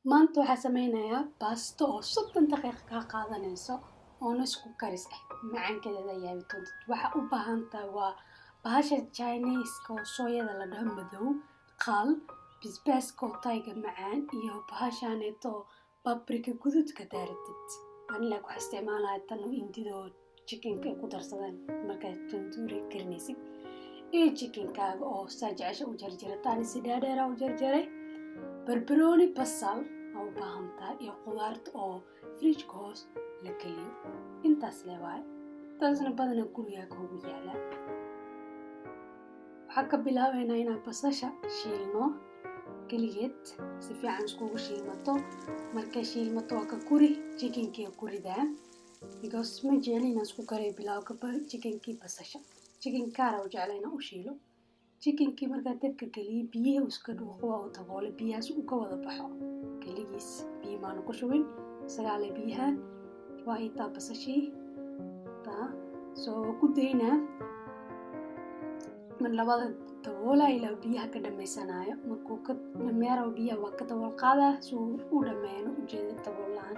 Maanta waxaa sameynayaa baasto oo 30 daqiiqo kaa qaadanayso oona isku karis ah, macaankeeda yaabi doontid. Waxaa u baahan tahay waa bahasha Chinese-ka oo sooyada la dhaho madow, khal, basbaaska oo tayga macaan iyo bahashaaneeto oo paprika guduudka daaratid. Ani laakiin waxaa isticmaalaya tan oo indida oo chickenka ay ku darsadeen markaad tandoori karinaysid, iyo chickenkaaga oo saa jecesha u jarjarata. Ani si dheerdheera u jarjaray. Barbarooni, basal aa u baahan tahay iyo qudaarta oo fridge-ka hoos la geliyo. Intaas le waaye, intaasna badanaa gurigaaga ugu yaala. Waxaa ka bilaabeynaa inaan basasha shiilno keligeed, si fiican iskugu shiilmato. Markay shiilmato waa ka guri chickenkii ku ridaa, because ma jecli inaan isku kariyo bilowga chickenkii basasha. Chicken kaara u jecla inaan u shiilo. Chickenkii markaa dabka geliyey, biyihi uu iska dhuuqo, waa uu daboolay, biyahaas uu ka wada baxo keligiis. Biyo maanu ku shubin, sagaale biyahan waa itaa basashii taa soo ku daynaa. Mar labada daboola ilaa biyaha ka dhammaysanayo. Markuu ka dhameero biyaha, waa ka dabool qaadaa si uu u dhameeyno ujeeda dabool la-aan.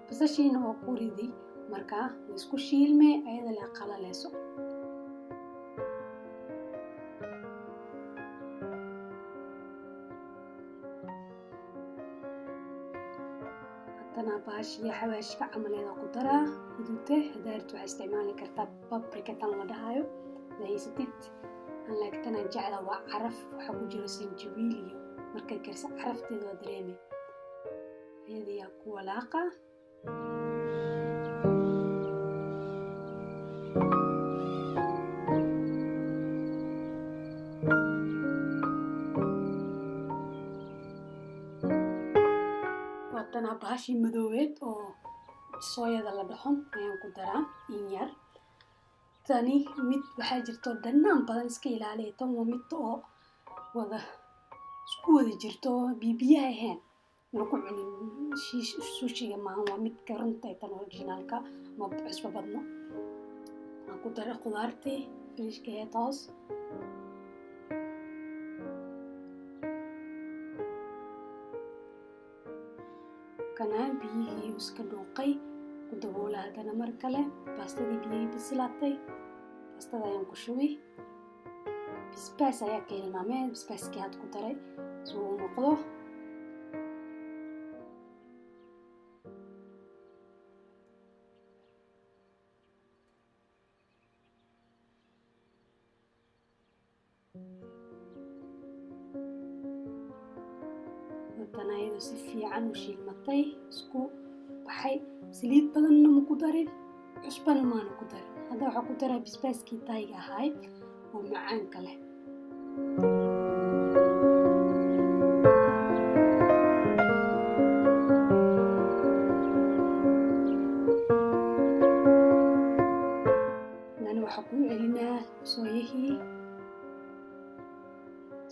Basashiina waa ku ridi, markaa way isku shiilmee ayada le qalaleyso. Haddana baashiya xawaashka camaleeda ku daraa guduute. Hadaartu waxaa isticmaali kartaa paprika tan la dhahayo la haysatid. Aan laakiin tan jecla waa caraf, waxaa ku jiro sanjabiil iyo markay karsa carafteeda waa dareemay. Ayadayaa ku walaaqa. Waatanaa bahashii madoobeed oo sooyada la dhaho ayaan ku daraa in yar. Tani mid waxaa jirto dhanaan badan, iska ilaaliya. Tan waa mid oo wada isku wada jirto, bibiyaha ahayn lagu cunin sushiga maaha, waa midka runta ee tan originalka, ma cusbo badno. Waan ku daray qudaartii fridge-ka ee toos. Kana biyihii iska dhuuqay, ku daboola haddana mar kale. Baastadii biyihii bislaatay, baastada ayaan ku shubay. Basbaas ayaa ka hilmaamay, basbaaskii had ku daray si uu noqdo. Haddana iyadoo si fiican u shiilmatay, isku baxay, saliid badanna ma ku darin, cusbana maana ku darin. Hadda waxaa ku daraa basbaaskii tayga ahaay oo macaanka leh. Haddana waxaa kuu celinaa sooyahii.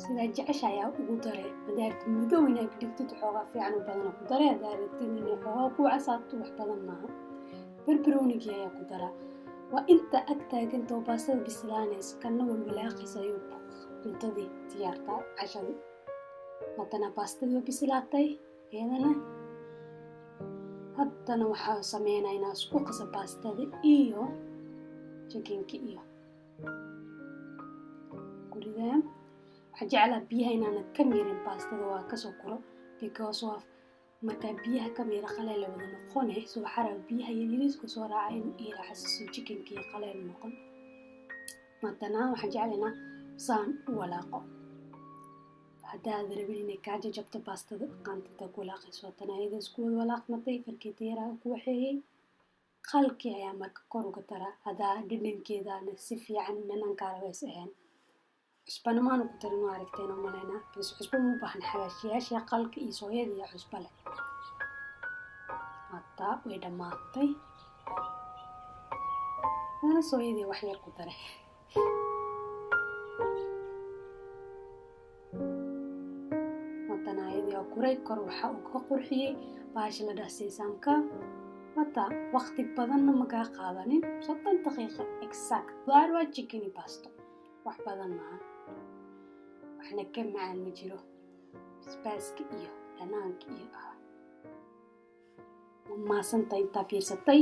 Sidaa jecesha ayaa ugu daray. Haddaa rabtid madow inaad ka dhigtid, xoogaa fiican oo badana ku daray. Haddaa rabtid inay xoogaa ku casaato, wax badan maaha. Barbaroonigii ayaa ku daraa. Waa inta ag taaganta oo baastada bislaanaysa, kana walwalaaqaysa ayuu cuntadii diyaartaa, cashadii. Haddana baastadii waa bislaatay iyadana. Haddana waxaa sameynaa inaa isku qasa baastada iyo chickenka iyo kuridaa. Waxaa jeclaa biyaha inaanad ka miirin baastada, waa kasoo kuro, because of markaa biyaha ka miira qaleel wada noqone. So waxaa rabaa biyaha yaryariiska soo raaca inuu ii raaxasiiso chickenkii qaleel noqon. Haddana waxaan jeclaynaa saan u walaaqo. Haddaad rabin inay kaa jajabto baastada, qaantinta ku walaaqayso. Haddana ayada isku wada walaaqmatay, fargeeta yaraa ku waxeeyey. Qalkii ayaa marka kor uga daraa haddaa dhadhankeedaana si fiican dhanaankaa rabeys ahayn. Cusbana maanu ku darin, waa aragteen oo malaynaa, because cusbo ma u baahna. Xawaashiyaasha qalka iyo sooyada iyo cusbo leh. Hadda way dhammaatay. Haddana sooyadii wax yar ku daray. Haddana ayadii oo kuray, kor waxa uu ka qurxiyey bahasha la dhaha seesaamka. Hata waqti badanna ma kaa qaadanin, 30 daqiiqo exact. Qudaar waa chicken iyo basto, wax badan maaha, waxna ka macaan ma jiro, basbaaska iyo dhanaanka iyo Waa mahadsantahay intaa fiirsatay.